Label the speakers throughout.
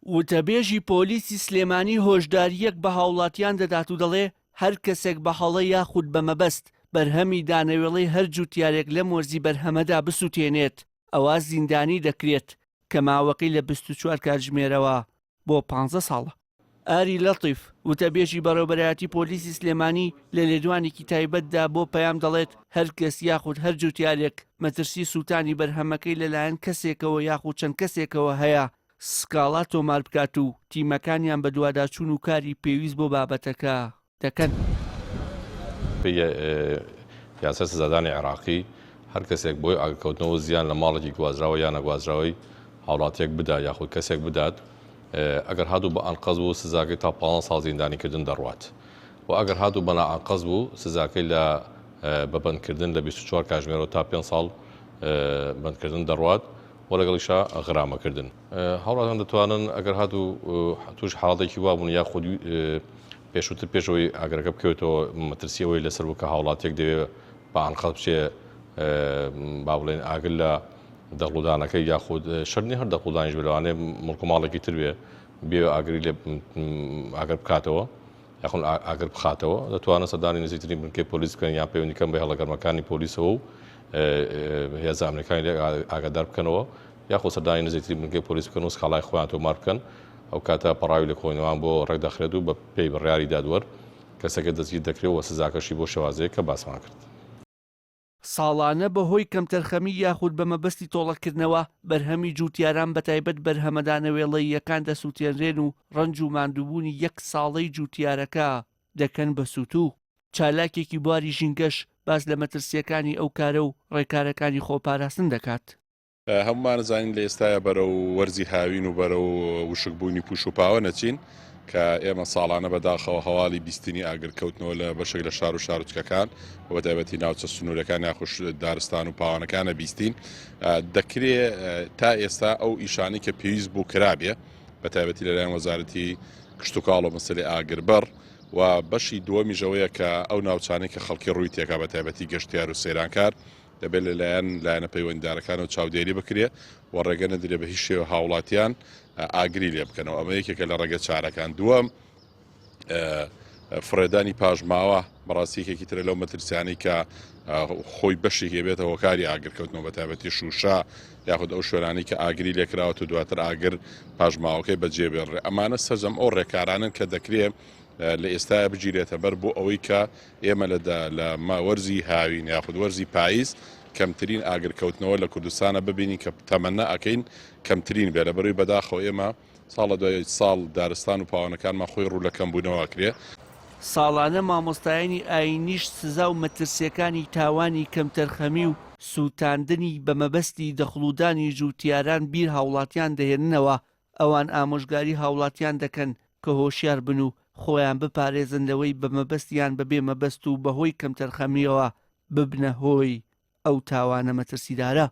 Speaker 1: وتەبێژی پۆلیسی سلێمانی هۆشدارییەک بە هاوڵاتیان دەدات و دەڵێ، هەر کەسێک بە هەڵە یاخود بە مەبەست بەرهەمی دانەوێڵەی هەر جوتیارێک لەم وەرزی بەرهەمەدا بسوتێنێت، ئەوا زیندانی دەکرێت کە ماوەکەی لە 24 کاتژمێرەوە بۆ 15 ساڵە. ئاری لەتیف، وتەبێژی بەڕێوەبەرایەتی پۆلیسی سلێمانی لە لێدوانێکی تایبەتدا بۆ پەیام دەڵێت، هەر کەس یاخود هەر جوتیارێک مەترسی سوتانی بەرهەمەکەی لەلایەن کەسێکەوە یاخود چەند کەسێکەوە هەیە سکاڵا تۆمار بکات و تیمەکانیان بەدواداچوون و کاری پێویست بۆ بابەتەکە دەکەن.
Speaker 2: بەپێی یاسای سزادانی عێراقی، هەر کەسێک بەهۆی ئاگرکەوتنەوە زیان لە ماڵێکی گوازراوە یا نەگوازراوەی هاوڵاتییەک بدا یاخود کەسێک بدات، ئەگەر هاتوو بە ئەنقەست بوو سزاکەی تا 15 ساڵ زیندانیکردن دەڕوات و ئەگەر هاتوو بە نائەنقەست بوو سزاکەی لە بە بەندکردن لە 24 کاژمێرەوە تا 5 ساڵ بەندکردن دەڕوات و لەگەڵیشا غرامەکردن. هاوڵاتیان دەتوانن ئەگەر هاتوو تووش حاڵەتێکی وا بوون یاخود پێشووتر پێشەوەی ئاگرەکە بکەوێتەوە مەترسی ئەوەی لەسەر بوو کە هاوڵاتیەک دەوێت بە ئەنقەست بچێ با بڵێن ئاگر لە دەخڵودانەکەی یاخود شەرت نیە هەر دەخڵودانیش بێ لەوانەیە مڵک و ماڵێکی تر بێ بێ ئاگری لێ ئاگر بکاتەوە یاخود ئاگر بخاتەوە دەتوانن سەردانی نزیکترین بنکەی پۆلیس بکەن یان پەیوەندی کەم بە هێڵە گەرمەکانی پۆلیسەوە و هێزە ئەمنەکانی لێ ئاگادار بکەنەوە یاخود سەردانی نزیکترین بنکەی پۆلیس بکەن و سکاڵای خۆیان تۆمار بکەن ئەو کاتە پەڕاوی لێکۆڵینەوەیان بۆ ڕێکدەخرێت و بە پێی بڕیاری دادوەر کەسەکە دەستگیر دەکرێت و سزاکەشی بۆ شێوازەیە کە باسمان کرد.
Speaker 1: ساڵانە بەهۆی کەمتەرخەمی یاخود بە مەبەستی تۆڵەکردنەوە، بەرهەمی جووتیاران بەتایبەت بەرهەمە دانەوێڵەییەکان دەسووتێنرێن و ڕەنج و ماندووبوونی یەک ساڵەی جووتیارەکە دەکەن بە سووتوو. چالاکێکی بواری ژینگەش باس لە مەترسییەکانی ئەو کارە و ڕێکارەکانی خۆپاراستن دەکات.
Speaker 3: هەموومان ئەزانین لە ئێستایا بەرەو وەرزی هاوین و بەرەو وشکبوونی پوش و پاوە نەچین کە ئێمە ساڵانە بەداخەوە هەواڵی بیستنی ئاگرکەوتنەوە لە بەشێک لە شار و شارۆچکەکان و بەتایبەتی ناوچە سنوورەکان یاخوش دارستان و پاوانەکانە بیستین دەکرێ تا ئێستا ئەو ئیشانەی کە پێویست بوو کرابێ بە تایبەتی لەلایەن وەزارەتی کشتتوکاڵ و مەسەلەی ئاگربڕ و بەشی دووەمیش ئەوەیە کە ئەو ناوچانەی کە خەڵکی ڕووی تێکا بە تایبەتی گەشتیار و سەیرانکار دەبێت لەلایەن لایەنە پەیوەندیدارەکانەوە چاودێری بکرێت و ڕێگە نەدرێت بە هیچ شێوە هاوڵاتیان ئاگری لێ بکەنەوە ئەمە یەکێکە لە ڕێگە چارەکان دووەم فڕێدانی پاشماوە بەڕاستی یەکێکی ترە لەو مەترسیانەی کە خۆی بەشێکی بێتە هۆکاری ئاگرکەوتنەوە بە تایبەتی شوشە یاخود ئەو شوێنانەی کە ئاگری لێکراوەت و دواتر ئاگر پاشماوەکەی بەجێ بێڕێ ئەمانە سەرجەم ئەو ڕێکارانن کە دەکرێت لە ئێستایا بگیرێتە بەر بۆ ئەوەی کە ئێمە لە لە وەرزی هاوین یاخود وەرزی پاییز کەمترین ئاگرکەوتنەوە لە کوردستانە ببینین کە تەمەنا ئەکەین کەمترین بێ لەبەروی بەداخەوە ئێمە ساڵ لە دوای ساڵ دارستان و پاوانەکانمان خۆی ڕوو لە کەمبوونەوە ئەکرێ.
Speaker 1: ساڵانە مامۆستایانی ئایینیش سزا و مەترسییەکانی تاوانی کەمتەرخەمی و سووتاندنی بە مەبەستی دەخڵودانی جووتیاران بیر هاوڵاتیان دەهێننەوە، ئەوان ئامۆژگاری هاوڵاتیان دەکەن کە هۆشیار بن و خۆیان بپارێزن لەوەی بە مەبەست یان بەبێ مەبەست و بەهۆی کەمتەرخەمییەوە ببنە هۆی ئەو تاوانە مەترسیدارە.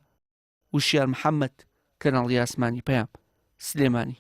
Speaker 1: وشیار محەمەد، کەناڵی ئاسمانی پەیام، سلێمانی.